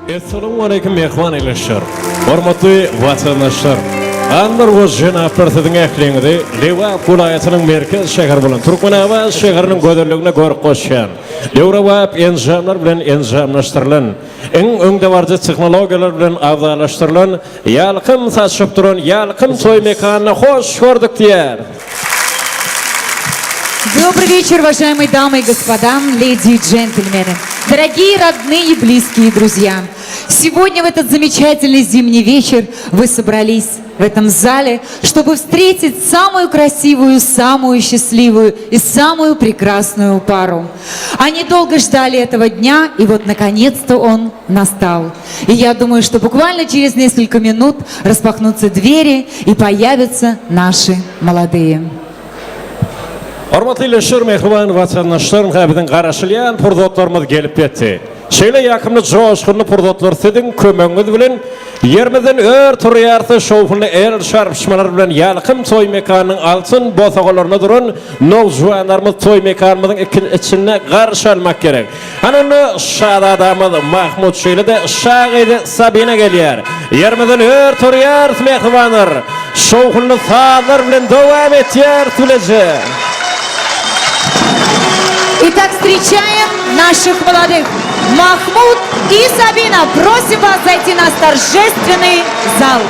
Essalawmaleýkim mähriban ildeşler! Hormatly watandaşlar! Hanlar we jenaplar siziň ähliňizi Lebap welaýatynyň merkez şäheri bolan Türkmenabat şäheriniň gözelligine görk goşýan, döwrebap enjamlar bilen enjamlaşdyrylan, iň öňdebaryjy tehnologiýalar bilen abzallaşdyrylan Ýalkym saçyp duran Ýalkym toý mekanyna hoş gördük diýýär. Добрый вечер, уважаемые дамы и господа, леди и джентльмены, дорогие родные и близкие друзья. Сегодня в этот замечательный зимний вечер вы собрались в этом зале, чтобы встретить самую красивую, самую счастливую и самую прекрасную пару. Они долго ждали этого дня, и вот наконец-то он настал. И я думаю, что буквально через несколько минут распахнутся двери и появятся наши молодые. Hormatly ildeşler, mähriban watandaşlar, ynha biziň garaşylýan pursatlarymyz gelip ýetdi. Şeýle ýakymly, joşgunly pursatlar siziň kömegiňiz bilen ýerimizden ör turýarys, şowhunly el çarpyşmalar bilen Ýalkym toý mekanynyň altyn bosagalarynda duran nowjuwanlarymyz toý mekanymyzyň içinde garşy almak gerek. Hany onda şazadamyz Mahmut şeýle-de şa gyzy Sabina gelýär. Ýerimizden ör turýarys mähribanlar. Şowhunly sazlar bilen dowam etýäris bileje. Итак, встречаем наших молодых. Махмуд и Сабина, просим вас зайти на торжественный зал.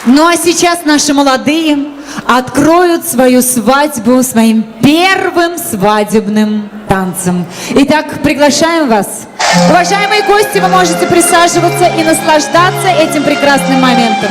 Ну а сейчас наши молодые откроют свою свадьбу своим первым свадебным танцем. Итак, приглашаем вас. Уважаемые гости, вы можете присаживаться и наслаждаться этим прекрасным моментом.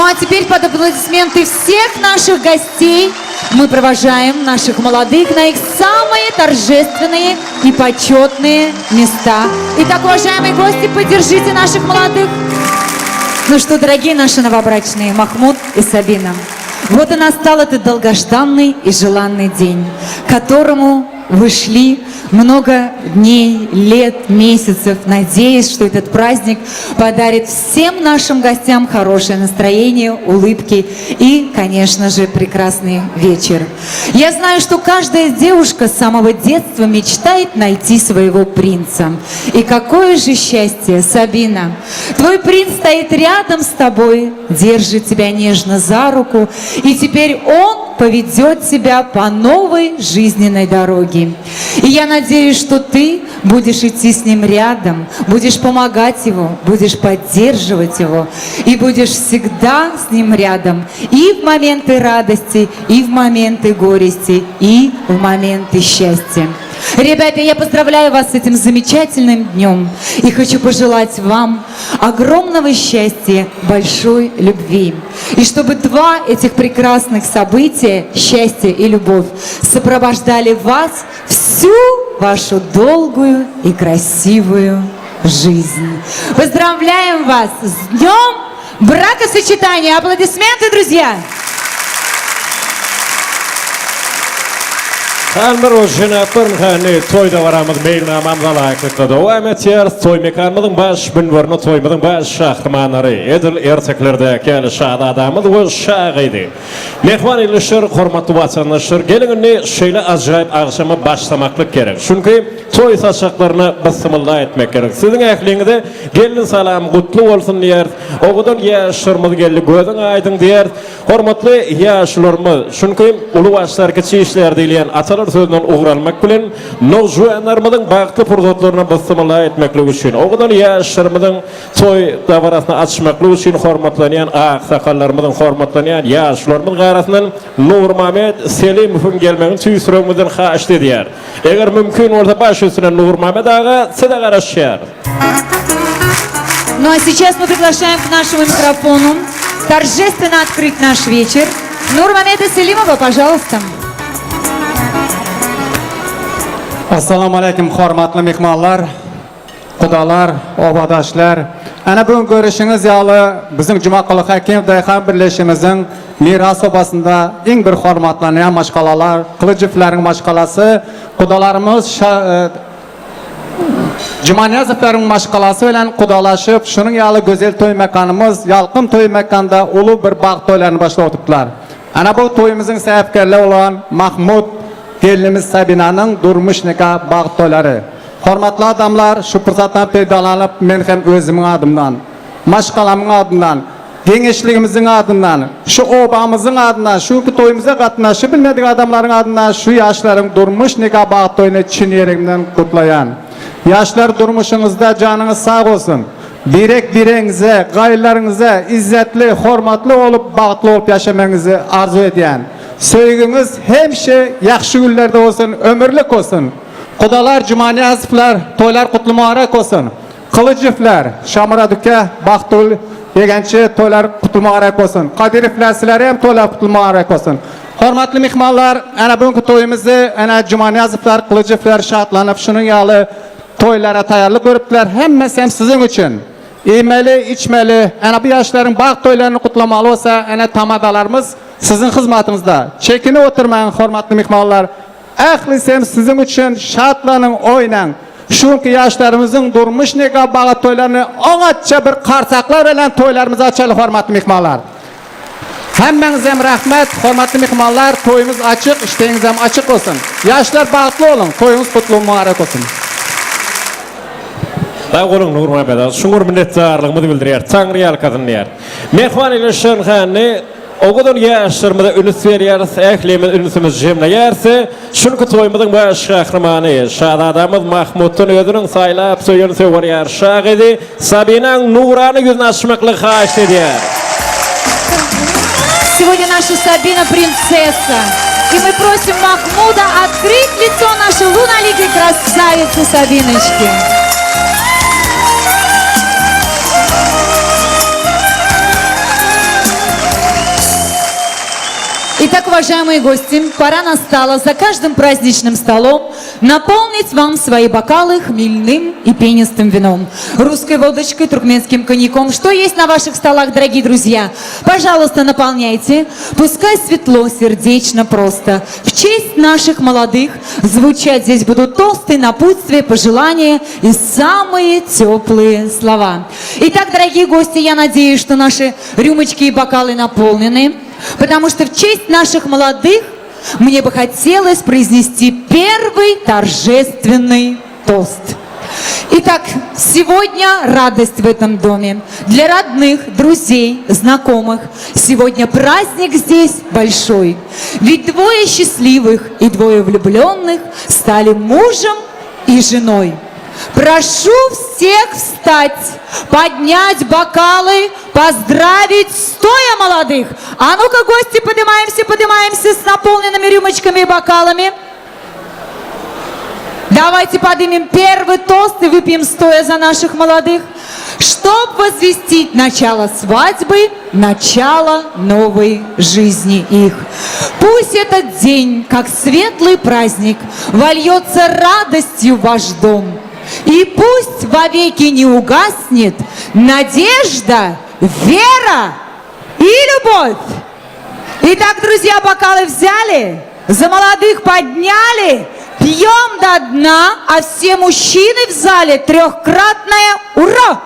Ну а теперь под аплодисменты всех наших гостей мы провожаем наших молодых на их самые торжественные и почетные места. Итак, уважаемые гости, поддержите наших молодых. Ну что, дорогие наши новобрачные, Махмуд и Сабина, вот и настал этот долгожданный и желанный день, к которому вы шли много дней, лет, месяцев, надеясь, что этот праздник подарит всем нашим гостям хорошее настроение, улыбки и, конечно же, прекрасный вечер. Я знаю, что каждая девушка с самого детства мечтает найти своего принца. И какое же счастье, Сабина! Твой принц стоит рядом с тобой, держит тебя нежно за руку, и теперь он поведет тебя по новой жизненной дороге. И я надеюсь, что ты будешь идти с ним рядом, будешь помогать его, будешь поддерживать его и будешь всегда с ним рядом и в моменты радости, и в моменты горести, и в моменты счастья. Ребята, я поздравляю вас с этим замечательным днем и хочу пожелать вам огромного счастья, большой любви. И чтобы два этих прекрасных события, счастье и любовь, сопровождали вас всю вашу долгую и красивую жизнь. Поздравляем вас с днем бракосочетания! Аплодисменты, друзья! Hanlar we jenaplar hany toý dabaramyz meýilnamamyza laýyklykda dowam etýär. Toý mekanymyzyň baş münberine toýumyzyň baş şahrymanlary edil erteklerdäki ýaly şazadamyz we şa gyzy. Mähriban ildeşler, hormatly watandaşlar, geliň indi şeýle ajaýyp agşama başlamaklyk gerek. Çünki toý saçaklaryna bysmylla etmek gerek. Siziň ähliňize gelin salam gutly bolsun diýeris. Owadan ýaşlarymyz geldi gözüň aýdyň diýeris. Hormatly ýaşularymyz, çünki uly başlar kiçi işlär diýilýän atalar sözünden ugur almak bilen, nowjuwanlarymyzyň bagtly pursatlaryna bysmylla etmeklik üçin, owadan ýaşlarymyzyň toý dabarasyny açmaklyk üçin hormatlanýan aksakallarymyzyň, hormatlanýan ýaşularymyzyň arasyndan Nurmamet Selimowyň gelmegini tüýs ýüregimizden haýyşt edýäris. Eger mümkin bolsa baş üstüne Nurmamet aga size garaşýarys. Ну а сейчас мы приглашаем к нашему микрофону торжественно открыть наш вечер. Нурмамеда Селимова, пожалуйста. Assalamu aleýkum hormatly myhmanlar, gudalar, obadaşlar. Ana bu gün görüşiňiz ýaly biziň Jumakuly Hakimow daýhan birleşigimiziň Miras obasynda iň bir hormatlanýan maşgalalar Gylyjowlaryň maşgalasy, gudalarymyz Jumanyýazowlaryň maşgalasy bilen gudalaşyp, şunuň ýaly gözel toý mekanymyz Ýalkym toý mekanda uly bir bagt toýlaryny başladypdylar. Ana bu toýumyzyň sebäpkärleri bolan Mahmut gelnimiz Sabinanyň durmuş nika bagt toýlary. Hormatly adamlar, şu pursatdan peýdalanyp men hem özümiň adymdan, maşgalamyň adyndan, Geňeşligimiziň adyndan, şu obamyzyň adyndan, şu günki toýumyza gatnaşyp bilmedik adamlaryň adyndan şu ýaşlaryň durmuş nika bagt toýuny çyn ýüregimden gutlaýan. Ýaşlar durmuşyňyzda janyňyz sag bolsun. Birek biregiňize, gaýylaryňyza izzetli, hormatly bolup bagtly bolup ýaşamagyňyzy arzuw edýän. Söýgiňiz hemşe ýagşy günlerde bolsun, ömürlik bolsun. Gudalar Jumanyýazowlar toýlar gutly mubarek bolsun. Gylyjowlar, Şamyrat uka, Bagtygül ýegençi toýlar gutly mubarek bolsun. Kadyrowlar sizlere hem toýlar gutly mubarek bolsun. Hormatly myhmanlar, ana bu günki toýumyzy ana Jumanyýazowlar, Gylyjowlar şatlanyp şunuň ýaly toýlara taýýarlyk görüpdiler. Hemmesi hem siziň üçin. Iýmeli, içmeli, ana bu ýaşlaryň bagt toýlaryny gutlamaly bolsa, ana tamadalarymyz siziň hyzmatyňyzda. Çekinip oturmaň hormatly myhmanlar. Ählisi hem siziň üçin şatlanyň, oýnaň. Şu günki ýaşlarymyzyň durmuş nika bagat toýlaryny oňatja bir karsaklar bilen toýlarymyzy açaly hormatly myhmanlar. Hemmäňizem rahmet hormatly myhmanlar toýumyz açyk işdeňizem açyk bolsun. Ýaşlar bagtly boluň toýuňyz gutly mubarek bolsun. Sag boluň Nurmuhammet aga, çuňňur minnetdarlygymyzy bildirýäris, Taňry ýalkasyn diýýäris. Mähriban ildeş Şirhany Owadan ýaşlarymyza üns berýäris, ählimiz ünsümizi jemleýäris. Çünki toýumyzyň baş gahrymany, şazadamyz Mahmutdan özüniň saýlap söýen söwerýar şa gyzy Sabinaň nurana ýüzüni açmaklygy haýyşt edýär. Сегодня наша Сабина принцесса. И мы просим Махмуда открыть лицо нашей луноликой красавицы Сабиночки. Итак, уважаемые гости, пора настала за каждым праздничным столом наполнить вам свои бокалы хмельным и пенистым вином, русской водочкой, туркменским коньяком. Что есть на ваших столах, дорогие друзья? Пожалуйста, наполняйте. Пускай светло, сердечно, просто. В честь наших молодых звучать здесь будут тосты, напутствия, пожелания и самые теплые слова. Итак, дорогие гости, я надеюсь, что наши рюмочки и бокалы наполнены, потому что в честь наших молодых мне бы хотелось произнести первый торжественный тост. Итак, сегодня радость в этом доме. Для родных, друзей, знакомых. Сегодня праздник здесь большой. Ведь двое счастливых и двое влюбленных стали мужем и женой. Прошу всех встать, поднять бокалы, поздравить стоя молодых. А ну-ка, гости, поднимаемся, поднимаемся с наполненными рюмочками и бокалами. Давайте поднимем первый тост и выпьем стоя за наших молодых, чтоб возвестить начало свадьбы, начало новой жизни их. Пусть этот день, как светлый праздник, вольется радостью в ваш дом. И пусть вовеки не угаснет надежда, вера и любовь. Итак, друзья, бокалы взяли, за молодых подняли, пьем до дна, а все мужчины в зале трехкратное ура!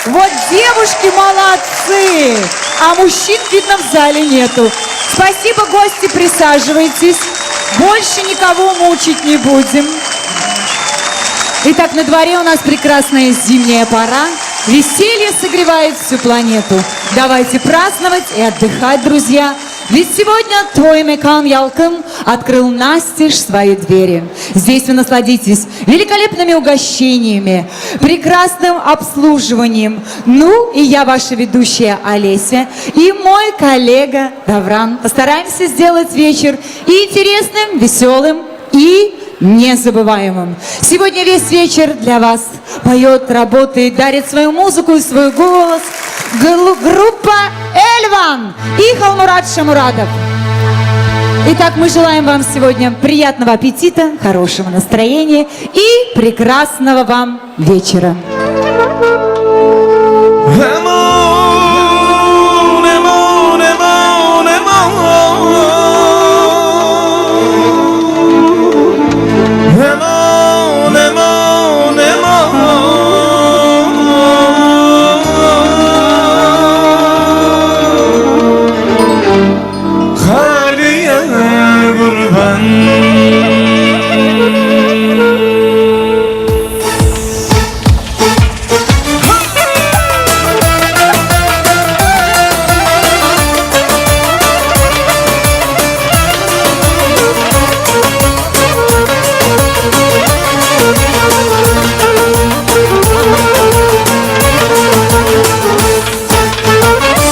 Вот девушки молодцы, а мужчин, видно, в зале нету. Спасибо, гости, присаживайтесь. Больше никого мучить не будем. Итак, на дворе у нас прекрасная зимняя пора. Веселье согревает всю планету. Давайте праздновать и отдыхать, друзья. Ведь сегодня Toý Mekan Ýalkym открыл настежь свои двери. Здесь вы насладитесь великолепными угощениями, прекрасным обслуживанием. Ну и я, ваша ведущая Олеся, и мой коллега Давран. Постараемся сделать вечер и интересным, веселым и незабываемым. Сегодня весь вечер для вас поет, работает, дарит свою музыку и свой голос группа Эльван и Халмурат Шамурадов. Итак, мы желаем вам сегодня приятного аппетита, хорошего настроения и прекрасного вам вечера. Aman, aman, aman, aman. Aman, aman, aman. Haly'a gurban.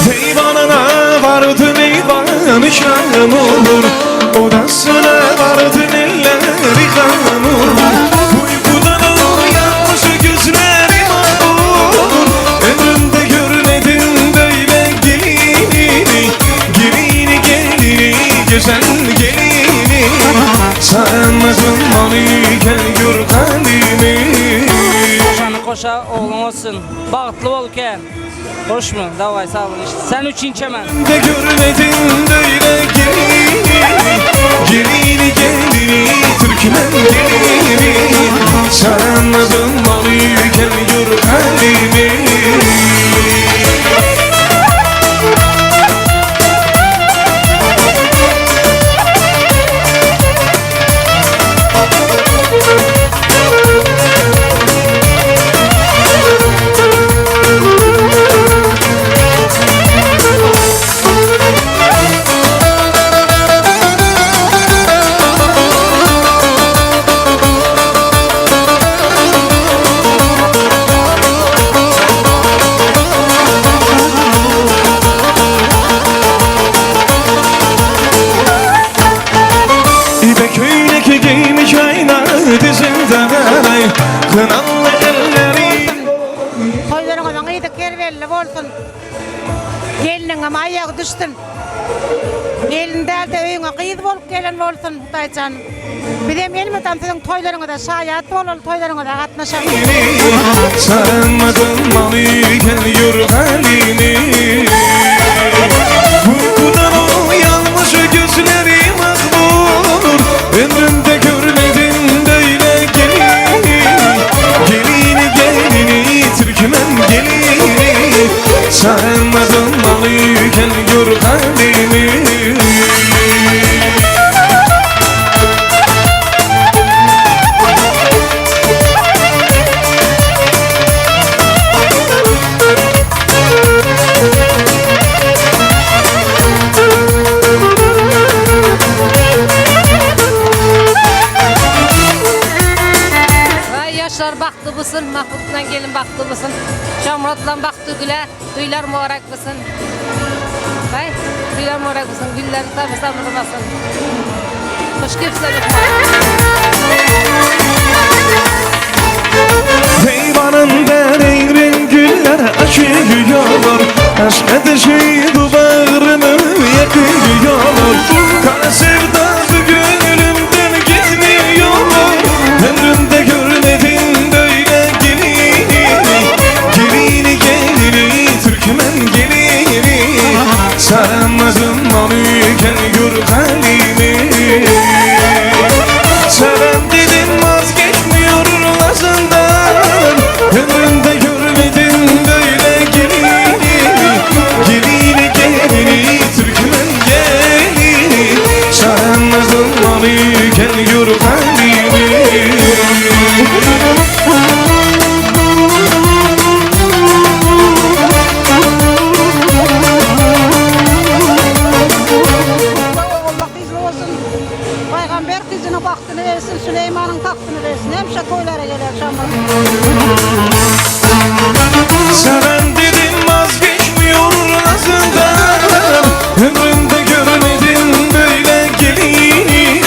Meyvanına vardı meyvanı şam olur Odasına vardı elleri kan olur Uykudan uyanmış gözlerim olur Ömrümde görmedim böyle gelini Gelini gelini güzel gelini Sanmazım onu gel gör halimi Goşany goşa ogluň bolsun. Bagtly bol uke. Hoşmy? Daway sag bol. Sen üçin içemen. De görmedim böyle gelini Gelini gelini Türkmen gelini Sanmadım onu gel gör halimi Ipek köýnek geýmiş aýna dizinde Kynally elleri Toýlaryňyzyň yzy kerbelli bolsun. Gelniňem aýagy düşsün. Gelin däl-de öýüňe gyz bolup gelen bolsun Hudaýjan. Bizem elmydam siziň toýlaryňyza şaýat bolaly, toýlaryňyza gatnaşaly. Sarmadım malı gel gör halimi Uykudan uyanmış gözlerim akbur Ömrümde görmedim böyle gelini Gelini gelini Türkmen gelini Sarmadım malı gel gör halimi Vay yaşlar bahtly bolsun, Mahmut bilen gelin bahtly bolsun. Şamyrat bilen Bagtygüle toýlar mübarek bolsun. Vay, toýlar mübarek bolsun. Güller tabi samyrmasyn. Hoş gelipsiler. Eyvanında renk renk güller açıyor Aşk ateşi bu bağrımı yakıyor Kara sevdası gönlümden gitmiyor Ömrümde görmedim böyle gelini Gelini gelini Türkmen gelini Saramadım onu gel gör halimi Selam dedim vazgeçmiyor nazından Ömrümde görmedim böyle gelini Gelini gelini Türkmen gelini Saramadım onu gel gör halimi Ogully gyzly bolsun. Pygamber gyzynyň bagtyny bersin, Süleýmanyň tagtyny bersin. Hemişe toýlara geler Şamyrat. Seven dedim vazgeçmiyor nazından Ömrümde görmedim böyle gelini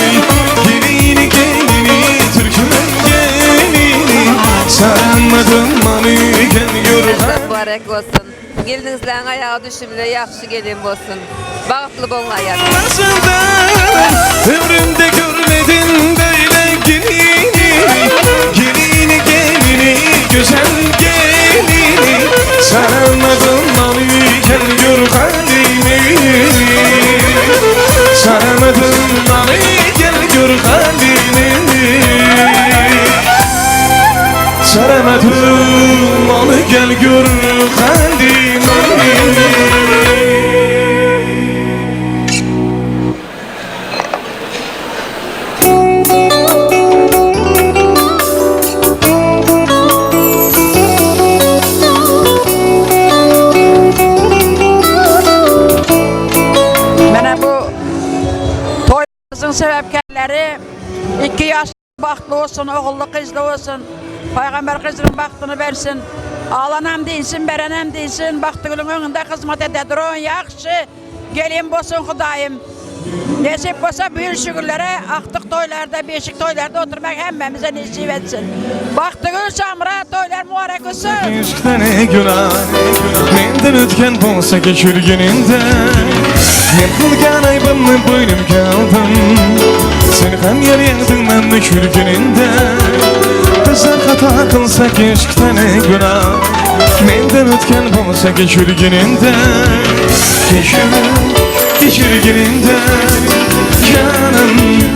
Gelini gelini Türkmen gelini Saramadım manı gel gör Mübarek bolsun. Geliniňizleň aýagy düşümli, ýagşy gelin bolsun. Bagtly boluň aýal. Nazından Ömrümde görmedim böyle gelini Gelini gelini güzel gelini Saramadım manı gel gör halimi Saramadım manı gel gör halimi Saramadım manı gel gör halimi Mene bu toýumyzyň sebäpkärleri iki ýaş bagtly bolsun, ogully gyzly bolsun. Pygamber gyzynyň bagtyny bersin. Alanam diýsin, berenem diýsin, Bagtygülüň öňünde hyzmat ede duran ýagşy gelin bolsun Hudaýym. Nesip bolsa bu ýyl şu günlere agtyk toýlarda, beşik toýlarda oturmak hemmämize nesip etsin. Bagtygül Şamyrat toýlar mübarek bolsun. Yşkda ne günah Menden ötken bolsa geçirgeninde Men kılgan aybımı boynum kaldım Sen hem yer yandın ben de külgeninde Bizler hata kılsak yşkda ne günah Menden ötken bolsa geçirgeninde Geçir, geçirgeninde Canım.